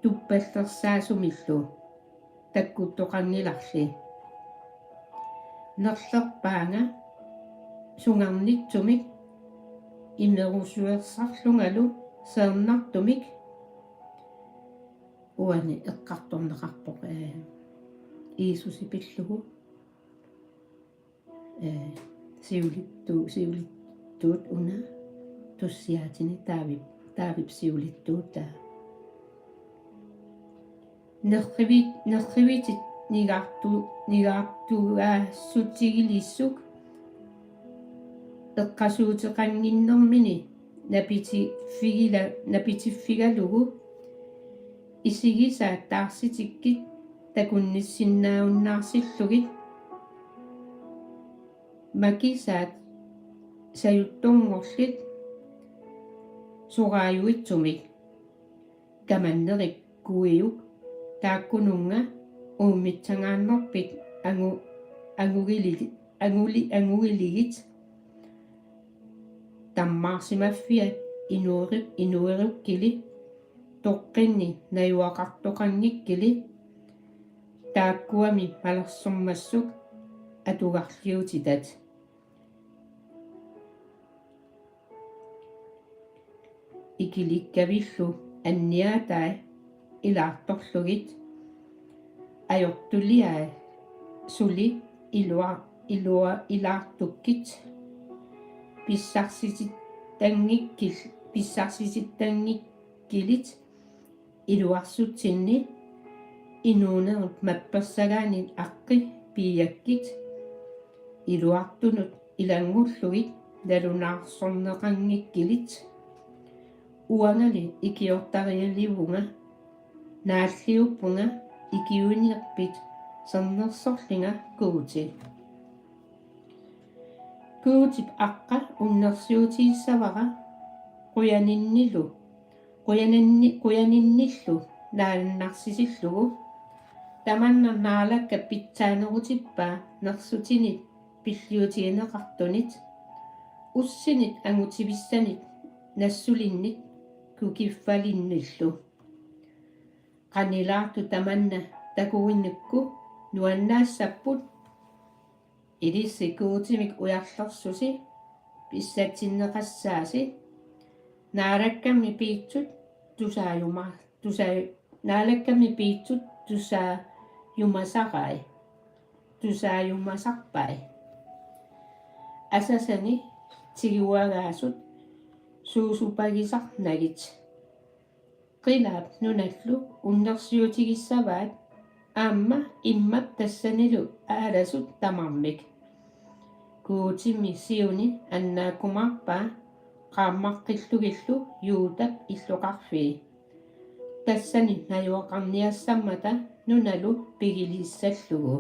Tuppallersaasumillu takkuttoqanngilarli. Nerlerpaanga sungarnitsumik imerusuersarlungalu seernartumik uani eqqartorneqarpoq, ee, Jiisusi pillugu. Ee, siulittu-, siulittuut una tussiaatini Daavip, Daavip siulittuutaa. Nerrivi-, nerrivitit nigaartu-, nigaartugaassutigilissuk eqqasuuteqannginnermini napitiffigila-, napitiffigalugu isigisaat taarsitikkit takunnissinnaajunnaartillugit makisaat sajuttunngorlit soraajuitsumik kamannerikkuiuk taakkununnga uummissagaannerpit angu-, angugili-, anguli-, angugiligit tammaarsimaffiat inueri-, inuerukkilik toqqinni najugaqartoqanngikkili taakkuami malersormassuk atugarliutitat. Ikilikkavillu anniaatai ilaartorlugit ajortuliai suli ilua-, ilua-, ilaartukkit pissarsisittanngikkil-, pissarsisittanngikkilit iluarsutsinni inuunerup mappersagaanit aqqi piiakkit iluartunut ilanngullugit nalunaarsorneqanngikkilit. Uangali ikiortarialivunga naalliuppunga ikiuinerpit sernersorlinga Guuti. Guutip aqqa unnersiutigissavara qujaninnilu, qujaninni-, qujaninnillu naalannarsisillugu. Tamanna Naalakkat pitsaanerutippaa nersutinit pilliutigineqartunit, ussinit angutivissanit nassulinnit kukiffalinnillu. Qanilaartut tamanna takuginnukku nuannaassapput. Ilissi Guutimik ujarlersusi pissatsinneqassaasi. Naalakkammi piitsut tusaajuma-, tusaa-, Naalakkammi piitsut tusaajumasarai. tusaajumasarpai. Asasani tiguagaasut suusupagisarnagit. Qilaap nunallu unnersiutigissavaat aamma immap tassanilu aalasut tamarmik. Guutimi siuni annaakkumaarpaa qaammaqqillugillu Juudap illoqarfii. Tassani najugaqarniassammata nunalu pigilissallugu.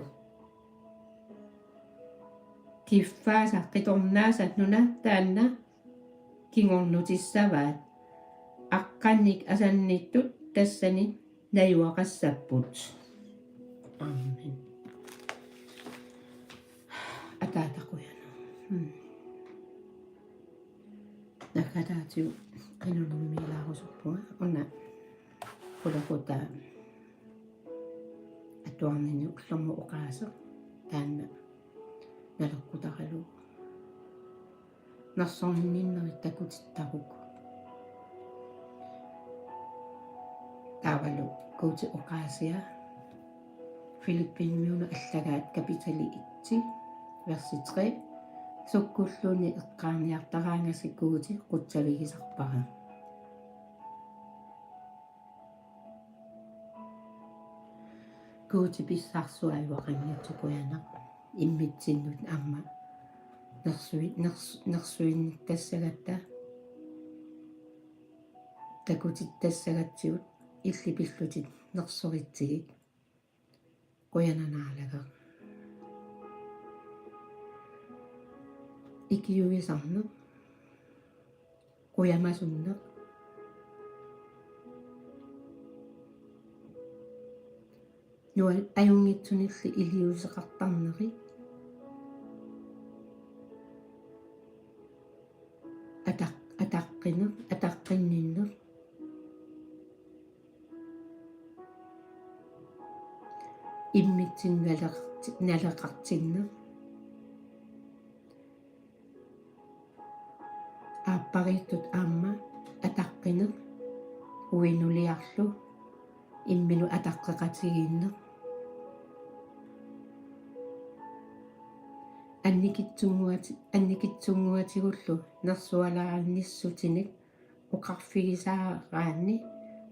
Kiffaasa qitornaasa nuna taanna kingornutissavaat. Aqqanik asannittut tassani najugaqassapput. Amen. Ataata qujanaq. Hmm. Naggataatigut qinunermiilaarusuppara una qulequtaa atuarnini ullormut oqaaseq taanna naleqqutaralugu. Nersorninnerit takutittarukkit. Taavalu Guutip oqaasia Filippimiunut allagaat kapitali et, versi tre: Sukkulluunniit eqqaaniartaraangasi Guuti qutsavigisarpara. Guuti pissarsuaajuaqanngitsoq qujanaq immitsinnut aamma nersui-, ners-, nersuinnittassagatta takutittassagatsigut illit pillutit nersoritsigit. Qujanaq Naalagaq. Ikiuisarneq, qujamasunneq, nua-, ajunngitsunilli iliuuseqartarneri, ataq-, ataqqineq, ataqqinninneq, immitsinnut naleqarti-, naleqartinneq, aappariittut aamma ataqqineq, uinuliarlu imminut ataqqeqatigiinneq. Annikitsunnguati-, annikitsunnguatigullu nersualaarnissutinik oqarfigisaaraanni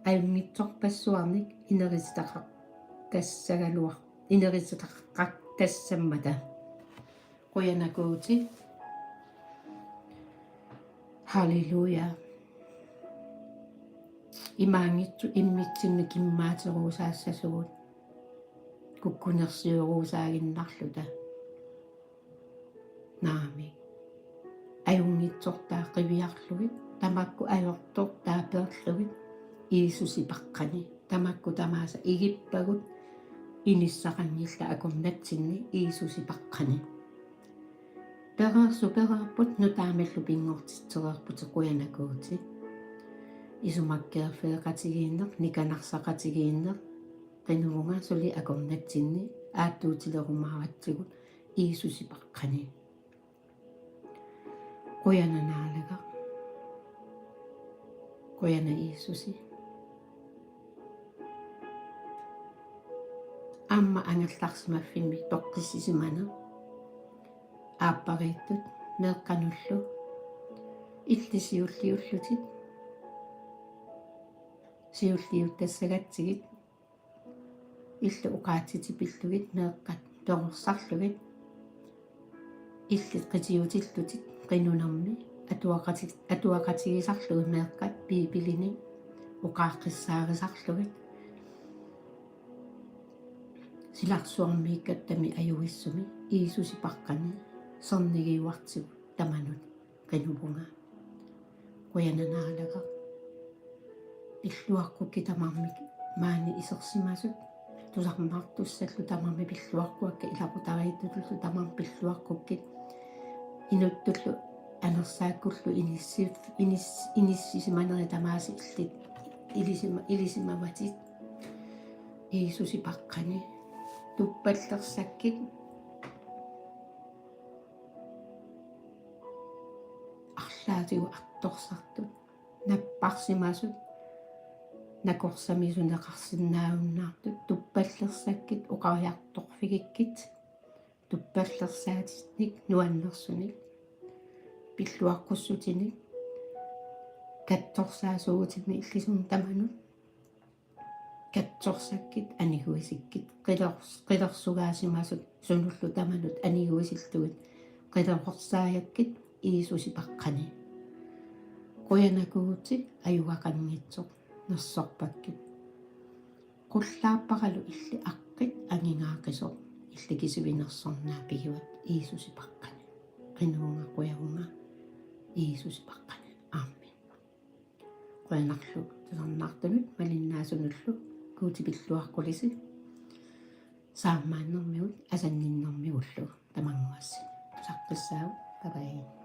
ajunngitsorpassuarnik inerisitaqartassagaluar-, inerisitaqartassammata. Qujanaq Guuti. Halleluja. Imaanngitsoq immitsinnut kimmaateruusaassasugut. Kukkunersiorusaaginnarluta. Naamik. Ajunngitsortaa qiviarlugit, tamakku ajortortaa peerlugit, Jiisusi paqqani. Tamakku tamaasa igippagut inissaqanngillat akornatsinni Jiisusi paqqani. Pereersut pereerput nutaamillu pinngortitsereerputit qujanaq Guuti. Isumakkeerfeqatigiinneq, nikanarsaqatigiinneq, qinuvunga suli akornatsinni aattuutilerumaaratsigut Jiisusi paqqani. Qujanaq Naalagaq. Qujanaq Jiisusi. Aamma angerlarsimaffimmi toqqissisimaneq. Aappariittut meeqqanullu illit siulliullutit. Siulliuttassagatsigit. Illit oqaatsitsit pillugit meeqqat perorsarlugit. Illit qitiutillutit qinunermi atuaqati-, atuaqatigisarlugit meeqqat Biibilini oqaaqqissaarisarlugit. Silarsuarmiikkattami ajuissumi Jiisusi paqqani sernigiuartigu tamanut qinuvunga. Qujanaq Naalagaq. Pilluaqqukkit tamarmik maani isersimasut. Tusarnaartussallu tamarmik pilluaqquakka ilaqutariittutullu tamarmik pilluaqqukkit. Inuttullu anersaakkullu inissi-, inis-, inissisimaneri tamaasa illit ilisima-, ilisimavatit. Jiisusi paqqani. Tuppallersakkit. Arlaatigut artorsartut, napparsimasut, nakorsamisunneqarsinnaajunnaartut, tuppallersakkit oqariartorfigikkit, tuppallersaatinik nuannersunik pilluaqqussutinik katsorsaasuugutimmi illisunut tamanut katsorsakkit aniguisikkit qilers-, qilersugaasimasut sunullu tamanut aniguisillugit qilerorsaajakkit Jiisusi paqqani. Qujanaq Guuti ajugaqanngitsoq nersorpakkit. Qullaapparalu illit aqqit angingaaqqisoq illit kisivinersornaapigivat Jiisusi paqqani. Qinuunga qujavunga Jiisusi paqqani. Amen. Qujanarlu tusarnaartunut malinnaasunullu Guuti pilluaqqulisi saammaannermigut asanninnermigullu tamannguassi. Tusaqqissaagut. Bye bye.